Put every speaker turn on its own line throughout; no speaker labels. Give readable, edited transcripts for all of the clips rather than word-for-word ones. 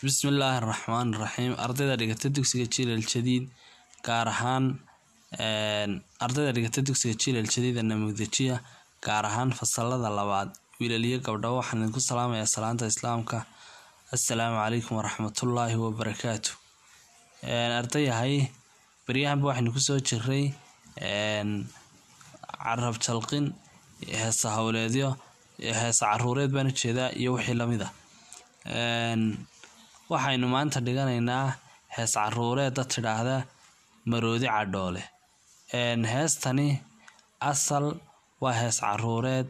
Bismillaahi Raxmaani Raxiim. Ardayda dhigata dugsiga Jiilal Jadiid, gaar ahaan ardayda dhigata dugsiga Jiilal Jadiid ee Namudajiya, gaar ahaan fasalada labaad, wiilal iyo gabdho, waxaan idinku salaamayaa salaanta Islaamka. Assalaamu calaykum waraxmatullaahi wabarakaatu. Ardayahay, baryahanba waxaynu kusoo jiray carab jalqin, heesa howleedyo, heesa caruureed baan ujeedaa, iyo wixii lamid ah. Waxaynu maanta dhiganaynaa hees caruureeda tidhaahda Maroodi Cadhoole. Heestani asal waa hees caruureed,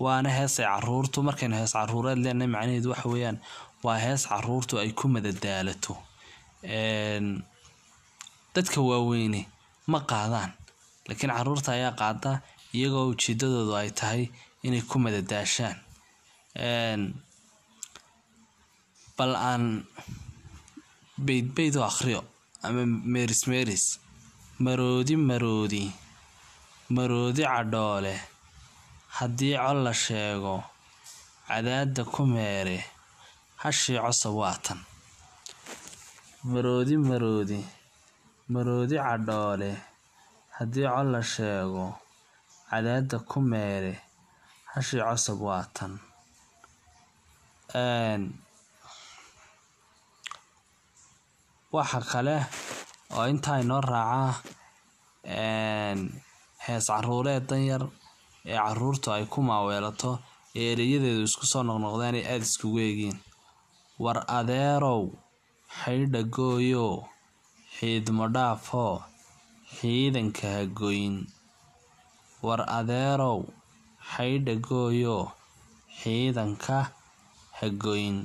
waana hees ay caruurtu, markaynu hees caruureed leenahay macnaheedu waxa weeyaan waa hees caruurtu ay ku madadaalato. Dadka waaweyni ma qaadaan, laakiin caruurta ayaa qaada, iyagoo ujeedadoodu ay tahay inay ku madadaashaan. Bal aan beyd beyd u akhriyo ama meeris meeris. Maroodi maroodi maroodi cadhoole, haddii col la sheego cadaada ku meere, hashii cosob waatan. Maroodi maroodi maroodi cadhoole, haddii col la sheego cadaada ku meere, hashii cosob waatan. Waxa kale oo intaa inoo raacaa hees caruureed dan yar ee caruurtu ay ku maaweelato, ee ereyadeedu isku soo noqnoqdaan ee aada iskugu eegiin. War adeerow xaydha gooyo, xiidmo dhaafoo, xiidanka ha goyn. War adeerow xaydha gooyo, xiidanka ha goyn.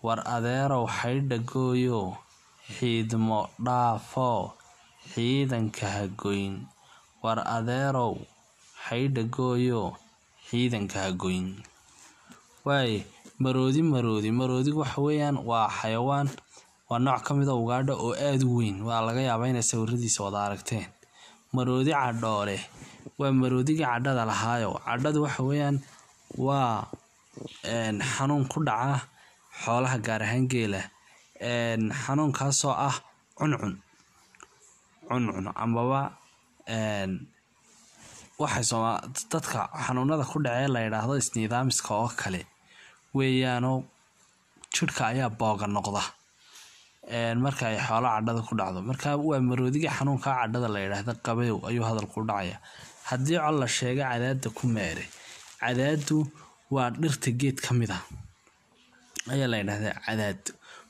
War adeerow xaydha gooyo, xiidmo dhaafoo, xiidanka ha goyn. War adeerow xaydha gooyo, xiidanka ha goyn. Waay, maroodi maroodi maroodigu waxa weeyaan waa xayawaan, waa nooc ka mid a ugaadha oo aada u weyn. Waa laga yaabaa inay sawiradiisa wada aragteen. Maroodi cadhoole waa maroodigii cadhada lahaayo. Cadhadu waxa weeyaan waa xanuun ku dhaca xoolaha, gaar ahaan geela, xanuunkaasoo ah cuncun cuncun amaba waxay sooma dadka xanuunada ku dhacee la yidhaahdo isniidaamiska oo kale weeyaanoo, jidhka ayaa booga noqda marka ay xoolo cadhada ku dhacdo. Marka waa maroodigii xanuunkaa cadhada la yidhaahda qabayow ayuu hadalku u dhacaya. Haddii col la sheega cadaada ku meere. Cadaadu waa dhirta geed ka mid ah ayaa la yidhahdaa cadaad,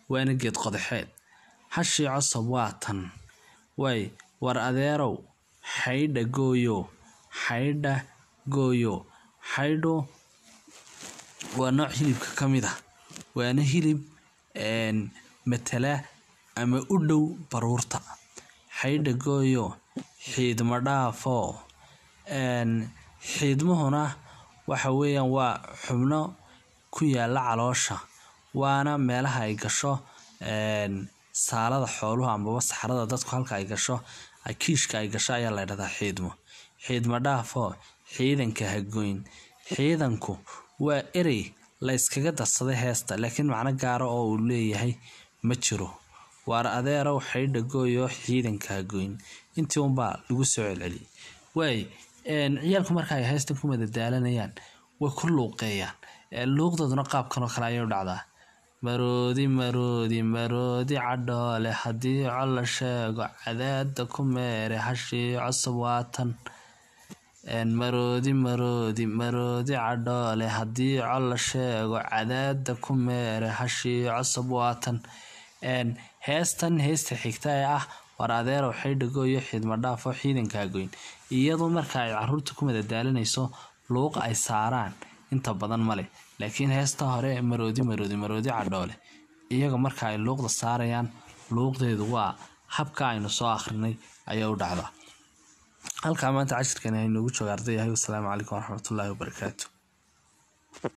waana geed qodaxeed. Hashii cosob waa tan. Waay, war adeerow xaydha gooyo, xaydha gooyo. Xaydhu waa nooc hilibka ka mid ah, waana hilib matala ama u dhow baruurta. Xaydha gooyo, xiidmo dhaafoo. Xiidmuhuna waxa weeyaan waa xubno ku yaala caloosha, waana meelaha ay gasho saalada xooluhu ambaba saxarada dadku, halka ay gasho, kiishka ay gasho ayaa la ydhahdaa xiidmo. Xiidmo dhaafoo, xiidanka ha goyn. Xiidanku waa erey la iskaga darsaday heesta, laakiin macno gaara oo uu leeyahay ma jiro. Waar adeerow xaydha gooyo, xiidanka ha goyn, intii unbaa lagu soo celceliyay. Waay, ciyaalku marka ay heestan ku madadaalanayaan way ku luuqeeyaan. Luuqdooduna qaabkan oo kale ayay u dhacdaa. Maroodi maroodi maroodi cadhoole, haddii col la sheego cadaada ku meere, hashii cosob waatan. Maroodi maroodi maroodi cadhoole, haddii col la sheego cadaada ku meere, hashii cosob waatan. Heestan heesta xigta ee ah war adeerow xaydha gooyo, xiidmo dhaafo, xiidanka ha goyn, iyadoo marka ay caruurta ku madadaalanayso luuq ay saaraan inta badan male, laakiin heesta hore maroodi maroodi maroodi cadhoole, iyaga marka ay luuqda saarayaan luuqdeedu waa habka aynu soo akhrinay ayaa u dhacdaa. Halkaa maanta cashirkani aynoogu jooga, ardayahay. Wasalaamu calaykum waraxmatullaahi wabarakaatu.